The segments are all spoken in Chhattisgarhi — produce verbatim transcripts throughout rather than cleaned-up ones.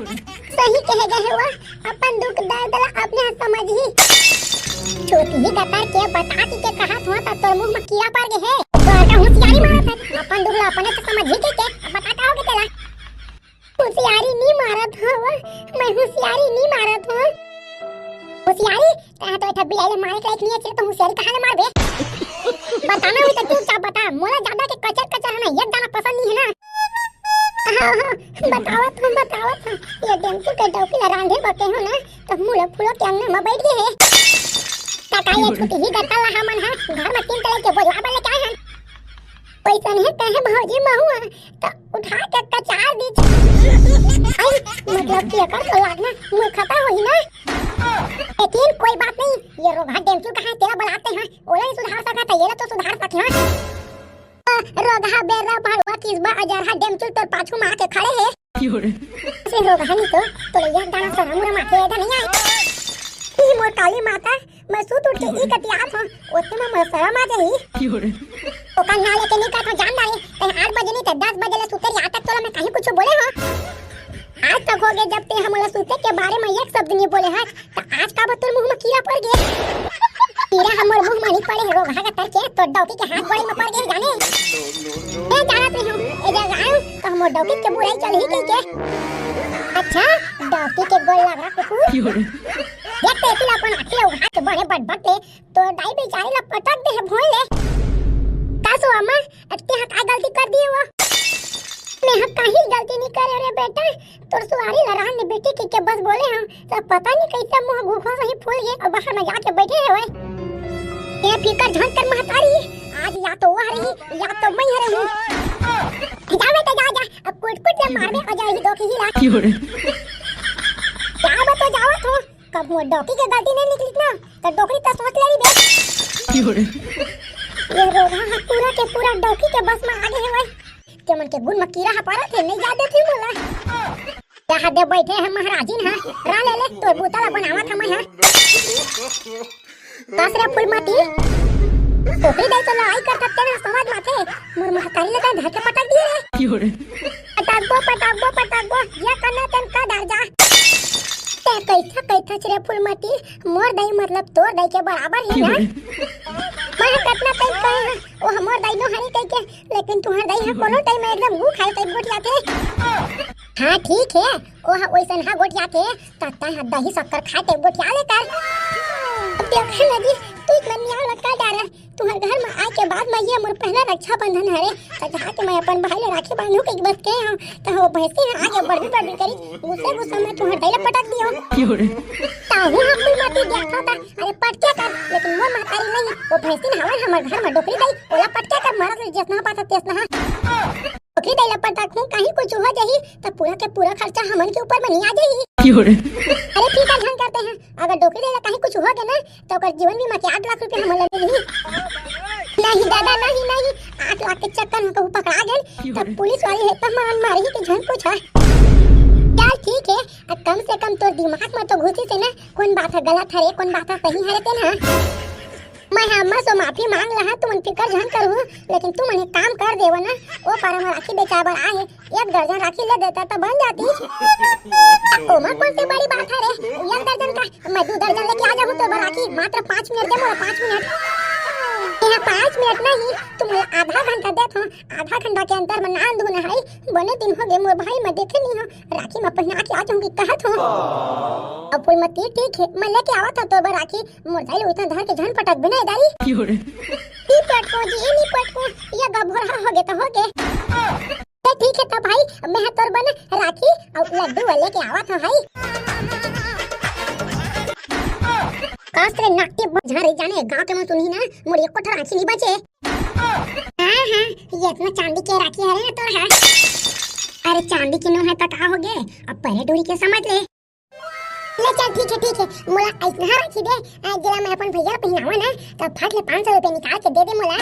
सही कहे गए हे वो, अपन दुख दर्द ला अपने ह समझही। चुतिही गतर के बता दी के कहत हो त तोर मुंह म कीड़ा पड़ गे हे। बड़का होशियारी मारत हे, अपन दुख ला अपने से समझही के, के बता का होगे तेला। होशियारी नी मारत हो वो, मैं होशियारी नी मारत हो। होशियारी? तैं तो एठा बिलाई ला मारे के लायक नी हे, तो होशियारी कहाँ ले मारबे? बताना होही त चुपचाप बता, मोला ज्यादा के कचर कचर हे ना, एक दाना पसंद नी हे ना। हाँ, हाँ, बतावत हूँ, बतावत हूँ। ये डेमचू के डौकी ला रांधे बर कहे हो ना, त मुड़े फूलो के अंगना म बैठ गे हे। त का ये चुतिही गतर ला हमन ह घर म तीन तले के बोझला बर लेके आए हन। वैसन हे कहे भौजी महुआ, त उठा के कचार दी। आई, मतलब कि एकर तो लागना मूर्खता होही ना। लेकिन कोई बात नहीं, ये रोगहा डेमचू कहाँ हे, तेला बलाते हैं, ओला ही सुधार सकत हे, ये ला तो सुधार सकत हे। रोगहा बेर्रा भड़वा किसबा अजरहा डेमचू तोर पाछू म आके खड़े हे। से रोगहा नी तो, तोला एक दाना सरम उरम आथे, एदा नहीं आए। ई मोर काली माता, मैं सुत उठ के ई कतियात हूँ, ओतने में मोर सरम आ जाही। ओकर ना लेके नी कहत हूँ, जान डारे, तैं आठ बजे नी ते दस बजे ले सुते रही, आज तक तोला मैं कहीं कुछ बोले हूँ? आज तक हो गए जब तैं हमला सुते के बारे में एक शब्द नी बोले हस, त आज काबर तोर मुंह म कीड़ा पड़ गे? कीड़ा हमर मुंह म नी पड़े हे, रोगहा गतर के, तोर डौकी के हाथ गोड़ी म पड़ गे जाने। मैं जानत नहीं हूँ, ए जगह आऊँ त हमर डौकी के बुराई चलही कहिके। अच्छा, डौकी के गोड़ लग रहा कुकुर। देख तो एती ला अपन आँखी ला उघार के बने बटबट ले, तोर दाई बेचारी ला पटक दे हे भोंय ले। का सो अम्मा, अब तैं ह का गलती कर दिए वो? मैं ह काही गलती नी करे रे बेटा, तोर सुहारी ला रांध दे बेटी कहिके बस बोले हंव, सब पता नी कइसे मुंह घुघुआ सही फूल गे अउ बाहर म जाके बइठे हवय। तैं फिकर झन कर महतारी, आज या तो वो रही, या तो मैं रही। जा बेटा जा, जा, अब कुट कुट ले मारबे अउ जाही डौकी ला। जावत तो जावत हंव, कभू डौकी के गलती नहीं निकलिस ना, त डोकरी त सोच ले रही बे। ये रोगहा ह पूरा के पूरा डौकी के बस म आ गे हवय। तेमन के गुन म कीरा ह परत हे, नइ जाय देथे मोला। कहा दे बइठे हे महाराजिन ह, रा ले ले, तोर बूता ला बनावत हंव मैं ह। कस रे फूलमती, डोकरी दाई तो लड़ाई करत हे, तेन समझ माथे, मोर महतारी ला धर के पटक दिए रे। पटकबो, पटकबो, पटकबो, ये करना तेन का डर जा। तैं कइथा कइथस रे फूलमती, मोर दाई मतलब तोर दाई के बराबर हे ना। मैं कतना तैं कहे हंव, ओ हमर दाई नो हरे कहिके, लेकिन तुंहर दाई ह कोनो टाइम एकदम गू खाए टाइप गोठियाथे। हाँ ठीक हे, ओ ह ओइसन ह गोठियाथे, त तैं ह दही शक्कर खाए टाइप गोठिया ले कर। अब देखे न जी, तू इतना नियाव लटका डारे। तुंहर घर म आए के बाद म ये मोर पहला रक्षाबंधन हरे, त जाके मैं अपन भाई ले राखी बांधहूं कहिके बस कहे हंव, त वो भैंसी ह आगे बड़बी बड़बी करी, गुस्से गुस्से में तुंहर दाई ला पटक दियो। ताहू ह फूलमती देखत होता, अरे पटके कर, लेकिन मोर महतारी नहीं, वो भैंसी न हवय हमर घर म डोकरी दाई, ओला पटके कर मरत ले जसना पाथस तेसना। डोकरी दाई ला पटकहूं, कहीं कुछ हो जाही, त पूरा के पूरा खर्चा हमन के ऊपर म नी आ जाही। अरे फिकर झन कर तैं ह, अगर डोकरी दाई ला कहीं कुछ हो गे ना, त ओकर जीवन बीमा के आठ लाख रुपया हमन ला मिलही। नहीं दादा, नहीं, नहीं, आठ लाख के चक्कर म कहूं पकड़ा गेन, त पुलिस वाली हे त मरन मारही के झन पूछा। चल ठीक हे, अब कम से कम तोर दिमाग म तो घुसिस हे ना, कोन बात ह गलत हरे, कोन बात ह सही हरे तेन ह। मैं ह अम्मा से माफी मांग लहा, तुमन फिकर झन करहू, लेकिन तुमन एक काम कर देवो ना, ओ पारा म राखी बेचाय बर आए हे, एक दर्जन राखी ले देता त बन जातिस। ओमा कोन से बड़ी बात हरे, एक दर्जन का, मैं दू दर्जन लेके आ जाहूं तोर बर राखी, मात्र पाँच मिनट दे मोला, पाँच मिनट। ये पाँच मिनट नहीं, तुमन ला आधा घंटा देत हंव, आधा घंटा के अंदर म नान धुन है, बने दिन हो गे मोर भाई मैं देखे नहीं हंव, राखी म पहिना के आ जाहूं कहिके कहत हंव। अब फूलमती ठीक हे, मैं लेके आवत हंव तोर बर राखी, मोर दाई ल उतना धर के झन पटकबे ना दाई। नी पटकंव जी, नी पटकंव, ये गभोरहा हो गे त हो गे। त ठीक हे त भाई, मैं ह तोर बर राखी अउ लड्डू लेके आवत हंव भाई। कस रे नाकटी बझारी जाने, गांव के मन सुनही ना, मोर एको ठो राखी नी बचे। हाँ, हाँ, ये इतना चांदी के राखी हरे ना तोर हा। अरे चांदी के नो हे त का हो गे, अब पहले डोरी के समझ ले। ले चल, ठीक हे, ठीक हे, मोला अइसनहा राखी दे, अ, जेला मैं अपन भैया ल पहिनावं ना, त फट ले पाँच सौ रुपया निकाल के दे दे मोला।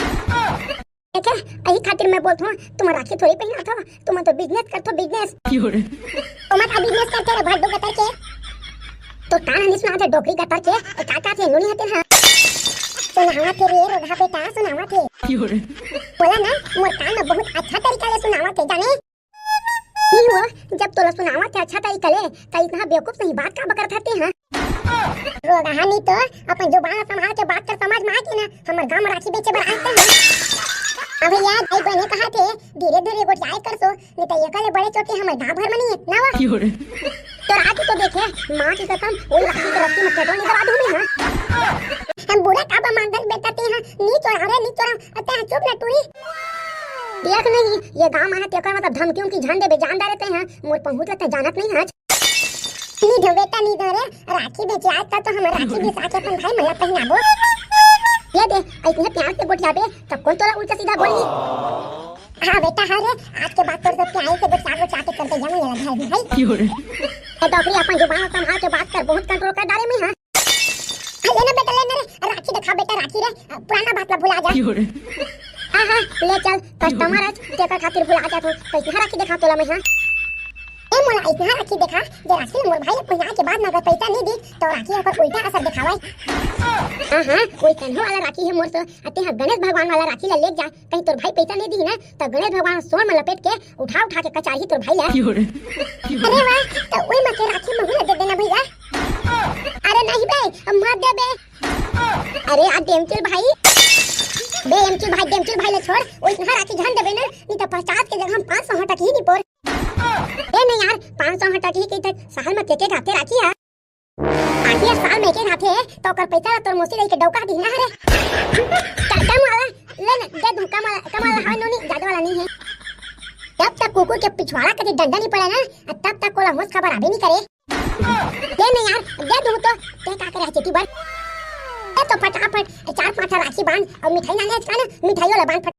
देखे, यही खातिर मैं बोलथंव, तुमन राखी थोड़ी पहिनाथव, तुमन तो business करथव, business। ओमा का business करथे रे भड्डू गतर के? तो कान हनी सुनाथे डोकरी गतर के, ए का का थे नोनी हते ना। सुनावत हे रे रोगहा बेटा, सुनावत हे। बोला ना, मोर कान में बहुत अच्छा तरीका ले सुनावत हे, जाने? नहीं हुआ, जब तोला सुनावत हे अच्छा तरीका ले, त इतना बेवकूफ सही बात का बकरत हते, हाँ? रोगहा नी तो अपन जुबान ला संभाल के बात कर, समझ में आके ना, हमर गांव में राखी बेचे बर आए हैं। अब भैया, भाई बने कहा थे, धीरे धीरे गोठियाए कर सो, नहीं तो एकर ले बड़े चोटी हमर गांव भर में नहीं है, ना वा? क्यों रे? तो राखी तो देखे, माँ की कसम, वही राखी के रस्सी में पेट्रोल निकलवा दूं मैं, हाँ? हम बुरा काबा मांगत बेटा ते, हाँ, नी चोरा रे, नी चोरा, अते चुप ना टूरी। देख नहीं, ये गांव में है, तेकर मतलब धमकी उमकी झंडे बे जान डारे ते, हाँ, मोर पहुंच लगता जानत नहीं, हाँ। नी दो बेटा, नी दो रे, राखी बेचे आज तक तो हम राखी बिसा के अपन भाई मन ला पहनाबो। ये दे, इतने प्यार से गोठियाबे, तब कौन तोला उल्टा सीधा बोली? हाँ बेटा, हाँ रे, आज के बाद तोर से प्यार से गोठिया गोठिया के चलते जाऊंगा ये भाई, भाई। क्यों रे? ए डोकरी, अपन जुबान संभाल के बात कर, बहुत कंट्रोल कर डारे मैं, हाँ। हाँ, ले ना बेटा, ले ना रे, राखी दिखा बेटा, राखी रे, पुराना बात ला भुला जा। क्यों रे? हाँ, हाँ, ले चल, कस्टमर आज तेकर खातिर भुला जात हो, कैसे राखी दिखा तोला मैं, हाँ? ए मोला अइसना राखी देखा, जे राखी ल मोर भाई ल पहिरा के बाद म अगर पइसा नइ दी, त राखी ह ओकर उल्टा असर देखावय। हाँ, हाँ, ओइसनहो वाला राखी हे मोर तो, अते ह गणेश भगवान वाला राखी ल लेके जा, कहीं तोर भाई पइसा नइ दिही ना, त गणेश भगवान सोन म लपेट के उठा उठा के कचारही तोर भाई ल। अरे वाह, त ओई म के राखी महू ल दे देना भैया। अरे नहीं बे, मत दे बे। अरे यार डेमचुल भाई, बे एमचुल भाई, डेमचुल भाई ल छोड़, ओइसना राखी झन देबे ना, नहीं त पचास के जगह हम पाँच सौ हटा के ही दी पोर। ए नहीं यार, पाँच सौ हटा के ही कही तक साल में के के घाते राखी है। आखिर साल में के घाते है, तो ओकर पैसा ला तोर मौसी लेके डौका दी ना रे। कम वाला, ले ना, दे दूं, कम वाला, कम वाला हवे नोनी, ज्यादा वाला नहीं है। जब तक कुकुर के पिछवाड़ा कति डंडा नहीं पड़े ना, तब तक कोला होश खबर आबे नहीं करे। दे नहीं यार, दे दूं तो, ते का करे चेती बर? ए तो फटाफट चार पांच राखी बांध और मिठाई ना ले आज का ना, मिठाई वाला बांध फट।